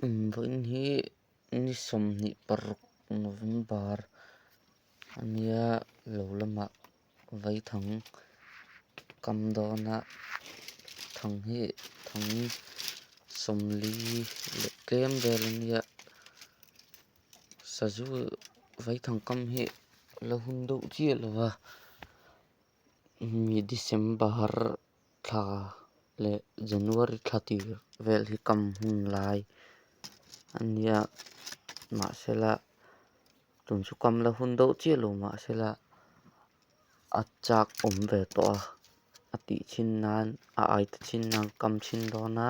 Vawiin hi ni 26 November a nia lo lamah vaithang kam dawn a thang hi thang 40 leh tlem vel a nia sazu vaithang kam hi a la hun deuh chiah lo va mi December thla leh January thla tir vel hi kam hun lai a nia mahsela tun chu kam la hun deuh chiah lo mahsela a chak awm ve tawh a a tih chhin nan a ai te chhin nan kam chhin dawn a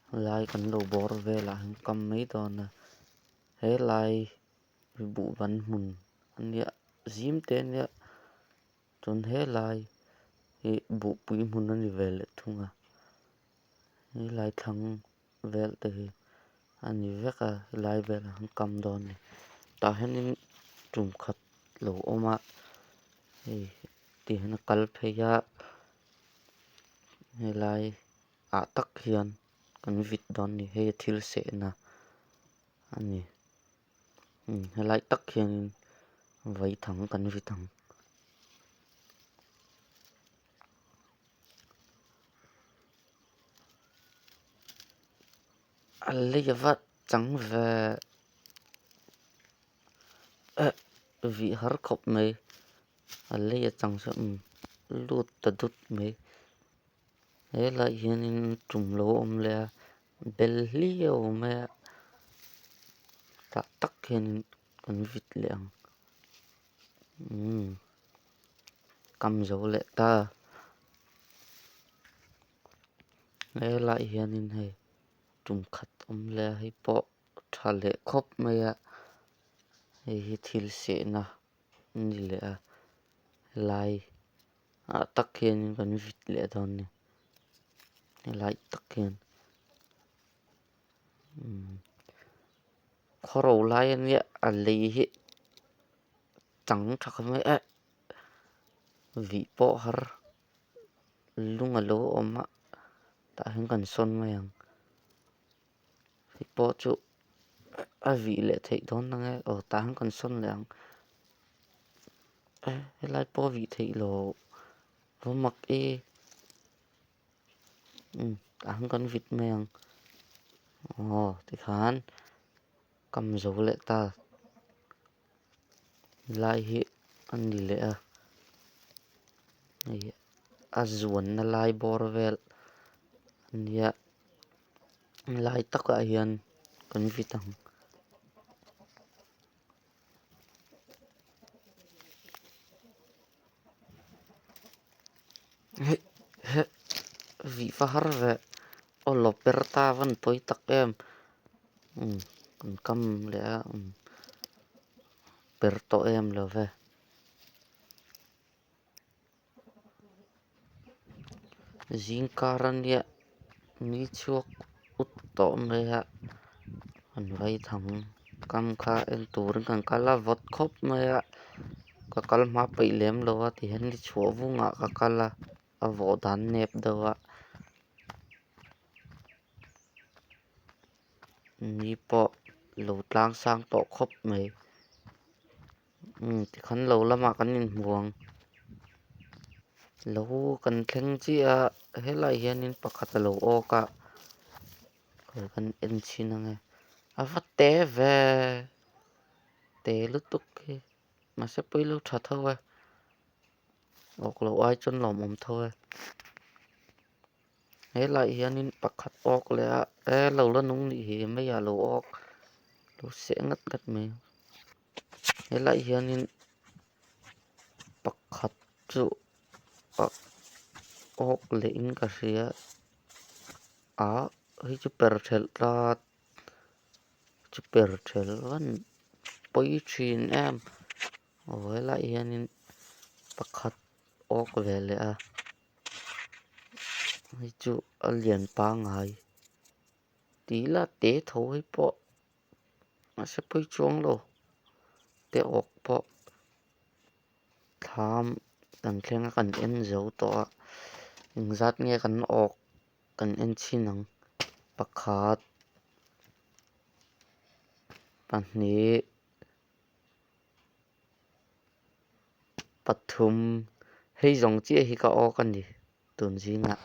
helai kan lo bawr velah hian kam mai dawn a helai buhban hmun a nia zim te a nia. Chuan helai hi buhpui hmun a ni ve leh thung a helai thlang vel te hi a ni vek a helai velah hian kam dawn a ni tah hianin tum khat lo awm a hei ti hian a kal phei a helai ah tak hian kan vit dawn a ni hei a thil sehna a ni. Helai tak hianin vaithang kan vit ang. A lei ava chang ve eh vih har khawp mai a lei a chang saw umm lut ta dut mai helaiah hianin tum lo a awm leh a bel hliau mai a tah tak hianin kan vit leh ang umm kam zo leh ta helaiah hianin hei tum khat awm leh a hei pawh tha leh khawp mai a hei hi thil sehna a ni leh a helai ah tak hianin kan vit leh dawn a ni helai tak hian umm khawro lai a nia a lei hi chang tha khawp mai a vih pawh har lung a lo awm a tah hian kan sawn mai ang hei pawh chu a vih leh theih dawn ang e aw tah hian kan sawn leh ang helai pawh a vih theih loh va mak e umm tah hian kan vit mai ang aw tikhan kam zo leh ta helai hi a ni leh a hei a zuanna lai bawr vel a nia helai takah hian kan vit ang. Vih va har ve aw lo per ta a van pawi tak em umm kan kam leh a umm per tawh em lo ve. Zingkar a nia ni chhuak ut tawh mai a an vaithang kam kha en turin kan kal a vawt khawp mai a ka kal hma peih lem lo a tihian ni chhuah vungah ka kal a a vawh dan nep deuh a ni pawh lo tlang sang tawh khawp mai. Umm tikhan lo lamah kan inhmu ang lo kan thleng chiah a helaiah hianin pakhat a lo awk a kan en chhin ang e a va te ve te lutuk hi mahse pawi lo tha tho e awk loh ai chuan lawmawm tho e helaiah hianin pakhat awk leh a e lo la nung nih hi meiah a lo awk lo seh ngat ngat mai. Helaiah hianin pakhat chu a awk leh in ka hria ah hei chu per thelh tlat chu per thelh van pawi thin em aw helaiah hianin pakhat awk ve leh a hei chu a lian pangngai tih lah te tho hi pawh. Mahse pawi chuang lo te awk pawh thlam kan thleng a kan en zo tawh a engzat nge kan awk kan en chhin ang pakhat. Pahnih pathum hei zawng chiah hi ka awk a ni tun zingah.